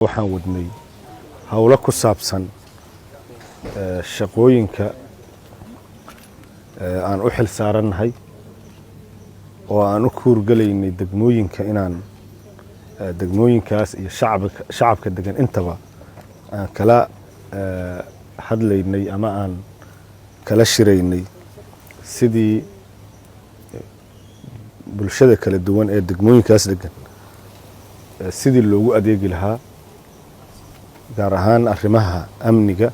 Waxaan wadnay howlo ku saabsan shaqooyinka aan u xil saarannahay oo aan u kuurgelaynay degmooyinka, inaan degmooyinkaas iyo shacabka degan intaba aan kala hadlaynay ama aan kala shiraynay sidii bulshada kala duwan ee degmooyinkaas degan sidii loogu adeegi lahaa, gaar ahaan arrimaha amniga,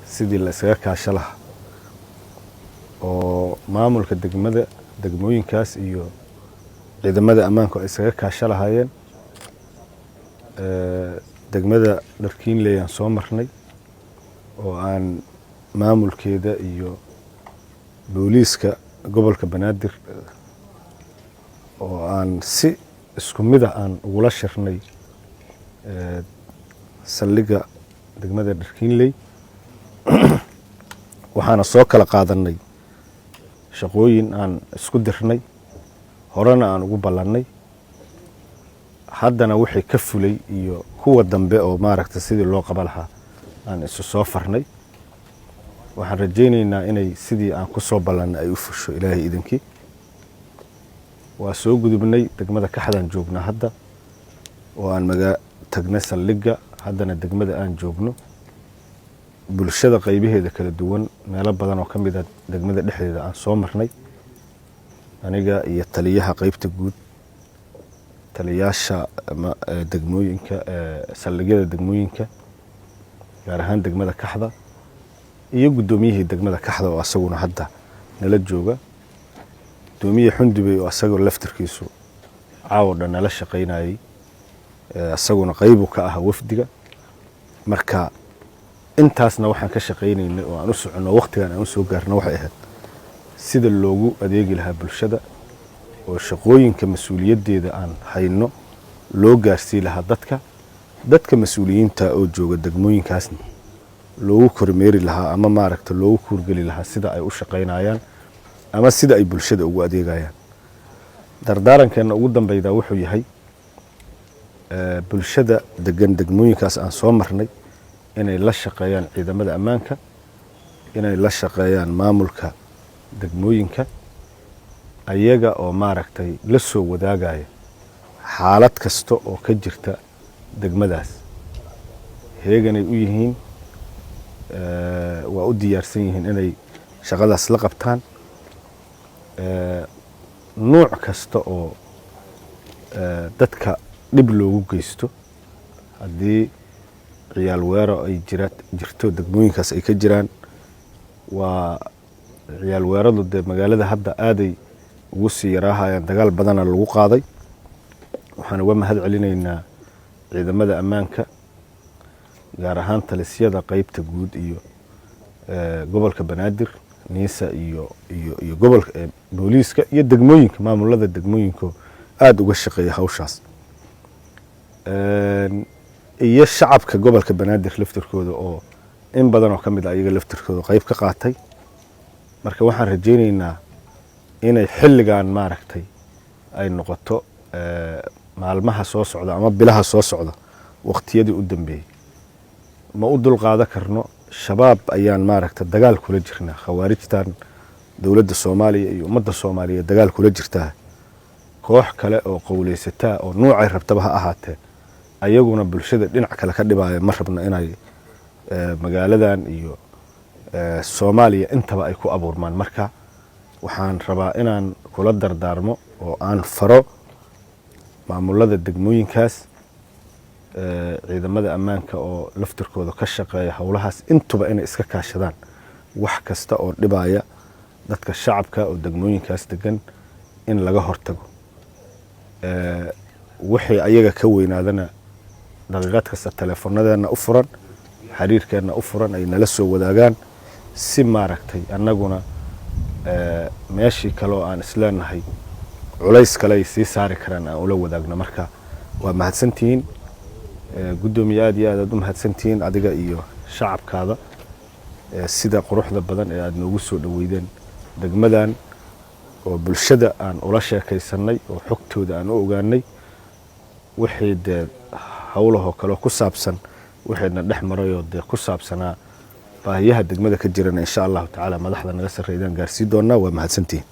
sidii la iskaga kaasho lahaa oo maamulka degmada degmooyinkaas iyo ciidamada ammaanku ay iskaga kaasho lahaayeen. Degmada Dharkiinley aan soo marnay oo aan maamulkeeda iyo booliiska gobolka Banaadir oo aan si isku mida aan ugula shirnay saldhigga degmada Dharkiinley. Waxaana soo kala qaadanay shaqooyin aan isku dirnay, horena aan ugu ballannay, haddana wixii ka fulay iyo kuwa dambe oo maaragta sidii loo qaba lahaa aan isu soo farnay. Waxaan rajaynaynaa inay sidii aan ku soo ballannay ay u fusho, Ilaahay idinkii. Waa soo gudubnay, degmada Kaxdaan joognaa hadda oo aan maga tagnay saldhigga, haddana degmada aan joogno. Bulshada qaybaheeda kala duwan meelo badan oo ka mid a degmada dhexdeeda aan soo marnay, aniga iyo taliyaha qeybta guud, taliyaasha degmooyinka, saldhigyada degmooyinka, gaar ahaan degmada Kaxda, iyo guddoomiyihii degmada Kaxda oo asaguna hadda nala jooga, guddoomiye Xundubey oo asagoo laftirkiisu caawo dhan nala shaqaynayey, asaguna qaybu ka aha wafdiga. Marka intaasna waxaan ka shaqaynaynay oo aan u soconno, waqtigan aan u soo gaarno, waxay ahayd sida loogu adeegi lahaa bulshada oo shaqooyinka mas-uuliyaddeeda aan hayno loo gaarsii lahaa dadka mas-uuliyiinta oo jooga degmooyinkaasna loogu kormeeri lahaa ama maaragta loogu kuurgeli lahaa sida ay u shaqaynayaan ama sida ay bulshada ugu adeegayaan. Dardaarankeena ugu dambeyda wuxuu yahay bulshada degan degmooyinkaas aan soo marnay inay la shaqeeyaan ciidamada ammaanka, inay la shaqeeyaan maamulka degmooyinka, ayaga oo maaragtay la soo wadaagaya xaalad kasta oo ka jirta degmadaas. Heeganay u yihiin, waa u diyaarsan yihiin inay shaqadaas la qabtaan. Nuuc kasta oo dadka dhib loogu geysto, haddii ciyaal weero ay jira jirto, degmooyinkaas ay ka jiraan, waa ciyaal weeradu dee magaalada hadda aaday ugu sii yaraahayaan, dagaal badana lagu qaaday. Waxaan uga mahad celinaynaa ciidamada ammaanka, gaar ahaan talisyada qeybta guud iyo gobolka Banaadir, NISA iyo gobolka booliiska iyo degmooyinka, maamulada degmooyinka aada uga shaqeeya hawshaas, iyo shacabka gobolka Banaadir laftirkooda oo in badan oo ka mid a ayaga laftirkooda qeyb ka qaatay. Marka waxaan rajaynaynaa inay xilligan maaragtay ay noqoto maalmaha soo socda ama bilaha soo socda waqtiyadii u dambeeyey. Ma u dulqaadan karno. Shabaab ayaan maaragta dagaal kula jirnaa, khawaarijtan dowladda Soomaaliya iyo ummadda Soomaaliyeed dagaal kula jirtaa. Koox kale oo qowleysataa oo nuucay rabtaba ha ahaatee, ayaguna bulshada dhinac kale ka dhibaya, ma rabno inay magaaladan iyo Soomaaliya intaba ay ku abuurmaan. Marka waxaan rabaa inaan kula dardaarmo oo aan faro maamulada degmooyinkaas, ciidamada ammaanka oo laftirkooda ka shaqeeya howlahaas intuba, inay iska kaashadaan wax kasta oo dhibaya dadka shacabka oo degmooyinkaas degan in laga hortago. Wixii ayaga ka weynaadana daqiiqad kasta teleefonadeena u furan, xiriirkeenna u furan, ay nala soo wadaagaan si maaragtay annaguna meeshii kale oo aan isleenahay culays kale ay sii saari karaan aan ula wadaagno. Marka waa mahadsantihiin, guddoomiye, aad iyo aad aad u mahadsantihiin adiga iyo shacabkaada sida quruxda badan ee aada noogu soo dhoweydeen degmadan oo bulshada aan ula sheekaysanay oo xogtooda aan u ogaanay wixii dee. Howlahoo kaleo ku saabsan waxayna dhex marayoo dee ku saabsanaa baahiyaha degmada ka jirana, insha Allahu tacaala, madaxda naga sarreydaan gaarsii doonaa. Waa mahadsantihin.